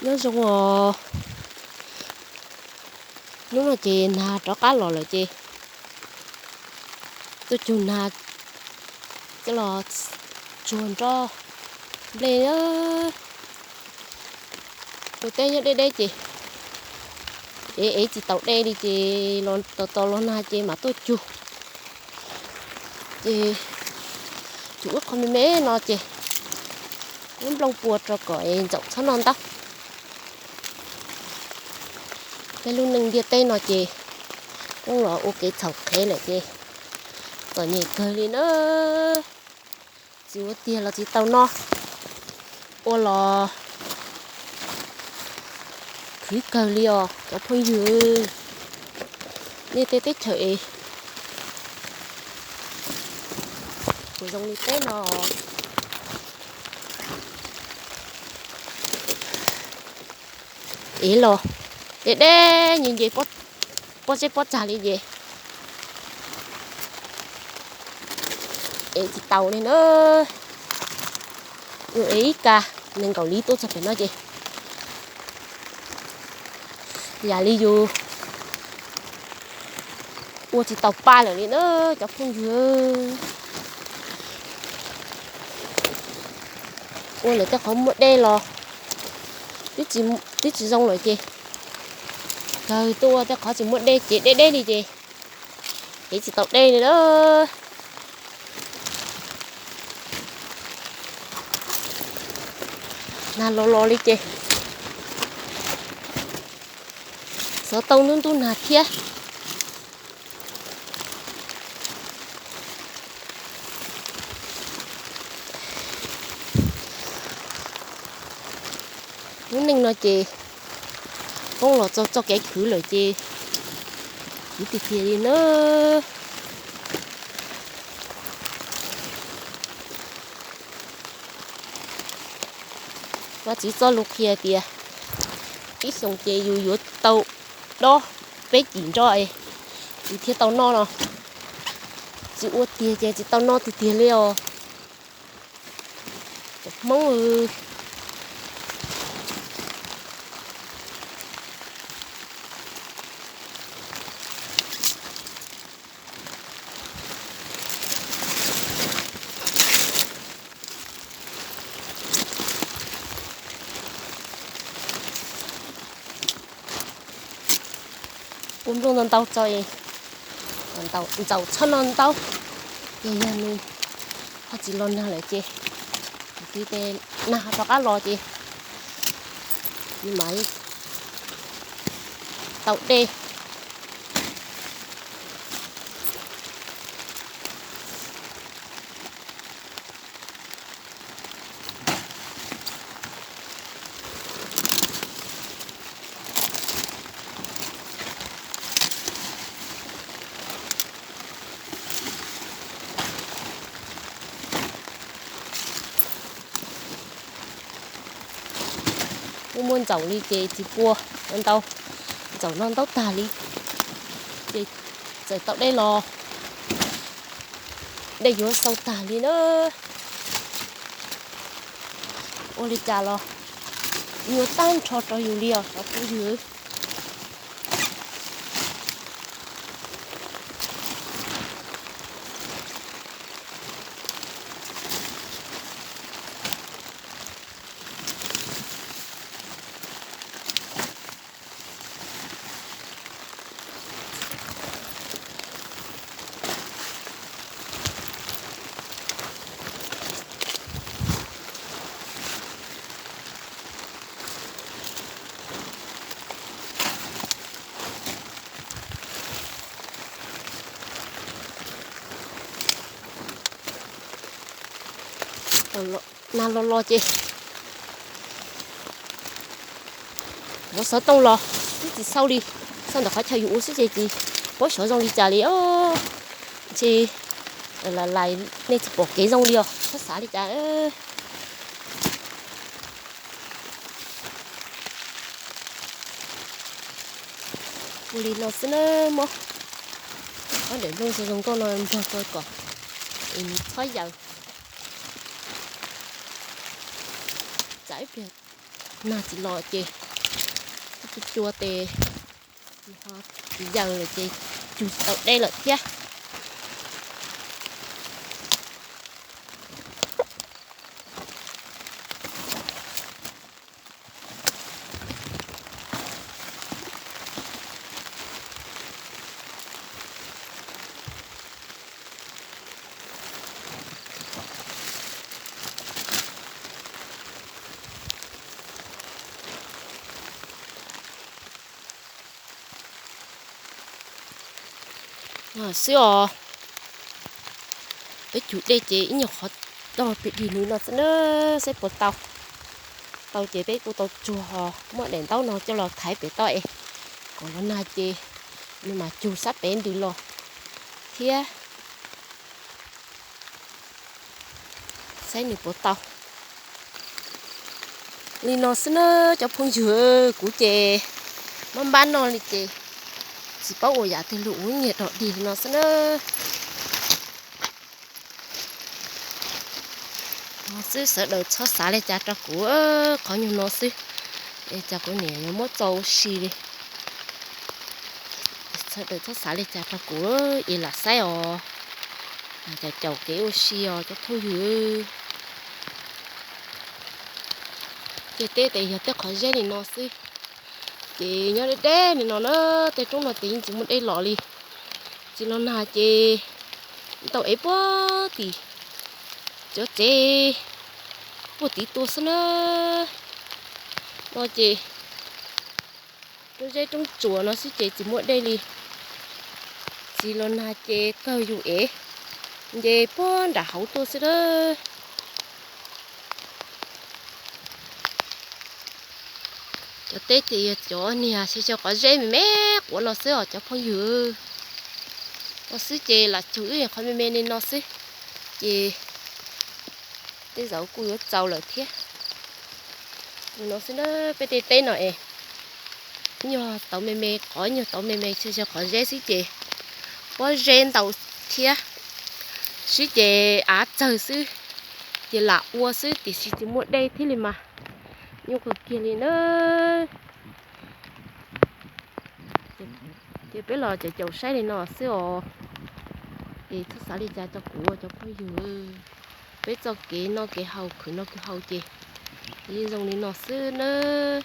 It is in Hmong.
Nyob zoo os, hnub no ces nag rov qab los lawm ces tuaj cug nag coj los tsuag nroj nplej. Tus teb nyob deb deb ces ev ev tsis taus dej li ces los tos tos los nag ces mam tuaj cug. Ces cug wb qho me me no ces wb nplooj pua rau kom es ntsaum txhob noj ntaub. Peb lub neej ntiaj teb no ces poob los ua kev txhaum qhev lawm ces txom nyem kawg li na. Tsis ua tiag los tsis tau noj, ua los khwv kawg li os cov phooj ywg. Nej tej teb chaws es puas zoo li peb no? Ev los deb deb nyi nce pob zeb pob tsag li ces ev tsis taus li na. Yus ev ib ka nees nkaum liv tuaj txog pem no ces yam li yus ua tsis tau pa lawm li na cov phooj ywg. Ua lawm tej qhov muaj dej los twb tsis zoo lawm ces kawg tuaj ua tej qhov tsis muaj dej ces deb deb li ces ev tsis tau dej li na. Nag los los li ces xov tooj ntub ntub nag thiab. Lub neej no ces poob los txog txoj kev khwv lawm ces khwv tiag tiag li na. Vaj Tswv txoj lus qhia tias ib xyoos ces yus yuav tau dob peb cim nroj es yus thiaj tau noj no. Tsis ua tiag ces tsis tau noj tiag tiag li os. Hmoob. Ua nplooj ntau ntau tso, ntsaum txhob noj ntaub, ces yog nws ho tsis los nag lawm ces, tus twg ces nag ho rov qab los ces nws mam tau dej. Muaj muaj ntsaum li ces tsis pua ntau, ntsaum no ntaub tag li, ces txawm tau dej los dej yuav xau tag li na. Ua li cas los nyuaj tag nrho rau yus li os cov phooj ywg. Nag los los ces vov xov tooj los twb tsis xau li, xauj ntawm qhov chaw yus ua xwb ces tsis paub xyov zoo li cas li os. Ntshe lais nej tsis pom kev zoo li os, txhob xav li cas. Ua li no xwb na, muab ob daim nplooj zoo zoo nkauj no nrog rau kom es nws txhob yaws. Tsam ib pliag Nag tsis los ces cua cua tes tsis yawm lawm ces cug tsis tau dej lawm thiab. Xwb os, peb cug dej ces ib nyuag qhov tog plig dig li no xwb na, saib puas tau. Tau ces peb kuj tau tsuag, muab daim ntaub no coj los thaiv pem toj es kom los nag ces nws mam cug sab pem ntws los thiab. Saib nws puas tau. Li no xwb na cov phooj ywg, kuv ces mab npab no li ces tsis paub ua yam twg li, ua nyiag dog dig li no xwb na. Xwb sawv daws txhob xav li cas rau kuv, qhov nyuag no xwb es cas kuv niam yuav muab txo ua si li. Sawv daws txhob xav li cas rau kuv es lam saib os, lam caum caum kev ua si os cov phooj ywg. Tej teb tes yog tej qhov zeb li no xwb, ces nyob deb deb li no na, tej roob no ces yeej tsis muaj dej los li. Tsis los nag ces tau ev puag tim cov tsev puag tim tuaj xwb na. No ces roob zeb roob tsuas no xwb ces tsis muaj dej li. Tsis los nag ces kawg yus ev nce puag nram hauv tuaj xwb na. Cov teb ces yog cov niag xyov xyov qhov zeb me me quav no xwb os cov phooj ywg. No xwb ces lam cug wb qhov me me li no xwb, ces tej zaum kuj yuav txaus lawm thiab. Li no xwb na, peb tej teb no es nyuag tauv me me qhov, nyuag tauv me me xyov xyov qhov zeb xwb ces pob zeb ntau thiab. Sib ces av tsawg xwb, ces lam ua xwb tiam sis tsis muaj dej thiab li mas nyuaj kawg kiag li na. Ces peb los caum caum saib li no xwb os. Es txhob xav li cas rau kuv cov phooj ywg. Peb txoj kev noj kev haus khwv noj khwv haus ces yeej zoo li no xwb nawb.